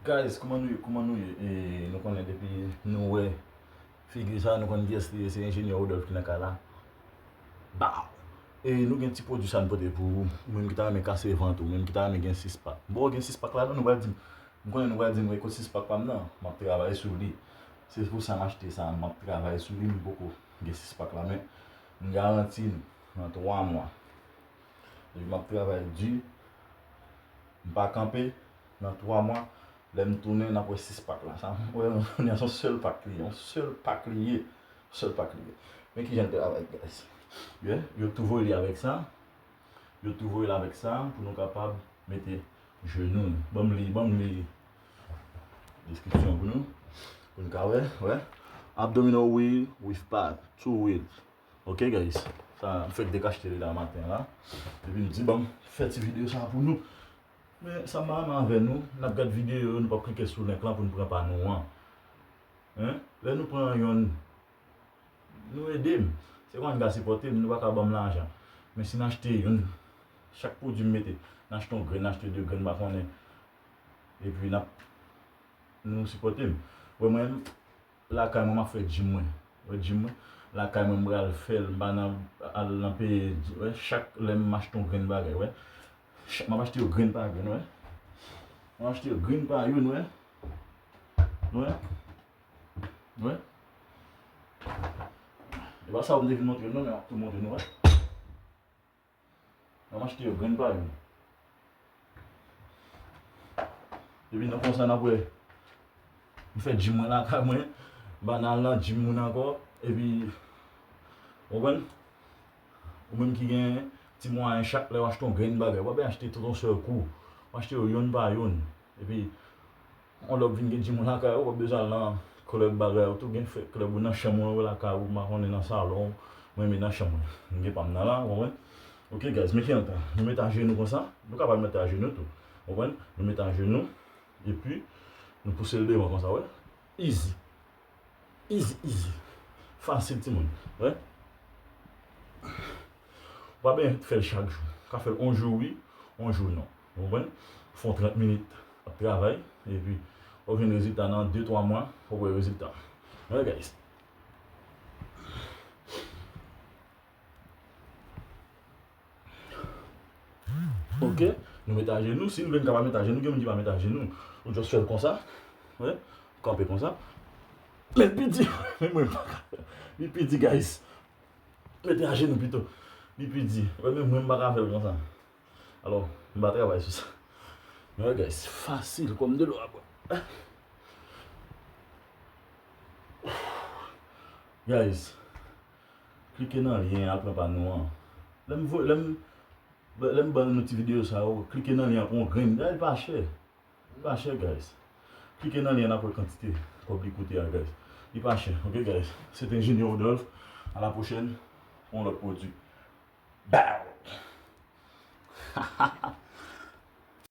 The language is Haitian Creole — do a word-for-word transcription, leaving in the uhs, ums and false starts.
Guys, kòman nou ye? Kòman nou ye? E, nou konnen depi nou wè figi sa, nou konn kiyès li ye, se enjenyè Rodolphe ki nan kay la. Bow! E nou gen ti pwodui sa n pote pou ou, ou menm ki ta renmen kase vant ou, ou menm ki ta renmen gen sis pak. Bon, gen sis pak la, non, nou pral di m, m konnen nou pral di m, "Wè, kot sis pak pa m nan?" M ap travay sou li. Se pou sa m achte sa, m ap travay sou li, m poko gen sis pak la, men m garanti nou, nan twa mwa, depi m ap travay di, m pa kanpe, nan twa mwa, lè m tounen, n ap wè sis pak la. Sa, m wè, se yon sèl pak li ye, yon sèl pak li ye, sèl pak li ye. Men kijan l travay, guys. Yeah, yo tou voye li avèk sa, yo tou voye l avèk sa, pou nou kapab mete jenou nou. Ban m li, ban m li deskripsyon pou nou, pou nou ka wè, wè. Abdominal wheel with pad, two wheel. Ok, guys. Sa, m fèk dekachte li la maten la. Epi m di, "Ban m fè ti videyo sa pou nou." Men, sa m pa renmen avè nou, n ap gad videyo yo, nou p ap klike sou link lan pou n pran pa nou an. Hein? Lè nou pran yonn, nou ede m. Se konn ka sipòte m, nou pa ka ban m lajan. Men si n achte yonn, chak pwodui m mete, n achte yon grenn, n achte de grenn, m pa konnen. Epi n ap, nou sipòte m. Wè mwen, lakay mwen, m ap fè gym mwen. Wè gym mwen. Lakay mwen, m pral fè l, m pa nan al nan peye, wè, chak lè m achte yon grenn bagay, wè. Chak, m ap achte yo grenn pa grenn, wè. M ap achte yo grenn pa youn, wè. Wè. Wè. E pa sa w m te vin montre nou, men m ap tou montre nou, wè. M ap achte yo grenn pa youn. Epi nan konsa n ap wè. M fè gym mwen lakay mwen. M pa nan al nan gym moun ankò. Epi, w konprann? Ou menm ki gen ti mwayen, chak lè w achte yon grenn bagay, w pa bezwen achte tout yon sèl kou. W achte yo youn pa youn. Epi, yon lè w vin gen gym ou lakay ou, w pa bezwen al nan klèb bagay ou tou, gen fè klèb ou nan chanm ou, lakay ou, m pa konnen nan salon, mwen menm nan chanm mwen. M gen pa m nan la, w konprann? Ok, guys, men ki antan. Nou met ajenou konsa, nou kapab met ajenou tou. W konprann? Nou met ajenou, epi, nou pouse l devan konsa, wè. Easy. Easy, easy. Fasil, timoun. Wè. Ou pa bezwen fè l chak jou. Ou ka fè l yon jou wi, yon jou non. Ou konprann? Fè yon trant minit ap travay, epi w jwenn rezilta nan de twa mwa, ou wè rezilta. Alright, guys. Ok, nou met ajenou. Si nou vle, n kapab met ajenou. Gen moun ki pa met ajenou. Ou just fè l konsa. Wè, kanpe konsa. Men l pi di, men mwen pa ka fè l. Li pi di, guys. Mete ajenou pito. Li pi di. Wè, men mwen m pa ka fè l konsa. Alò, m pa travay sou sa. Men wè, guys, fasil kòm dlo a bwè. Guys, klike nan lyen an, pran pa nou an. Lè m voye, lè m, lè m ban nou ti videyo sa yo, klike nan lyen an, pran yon grenn. Guys, li pa chè. Li pa chè, guys. Klike nan lyen an, n ap wè kantite kòb li koute a, guys. Li pa chè, ok, guys? Se te Enjenyè Rodolphe. A la pwochèn, pou yon lòt pwodui. Bow!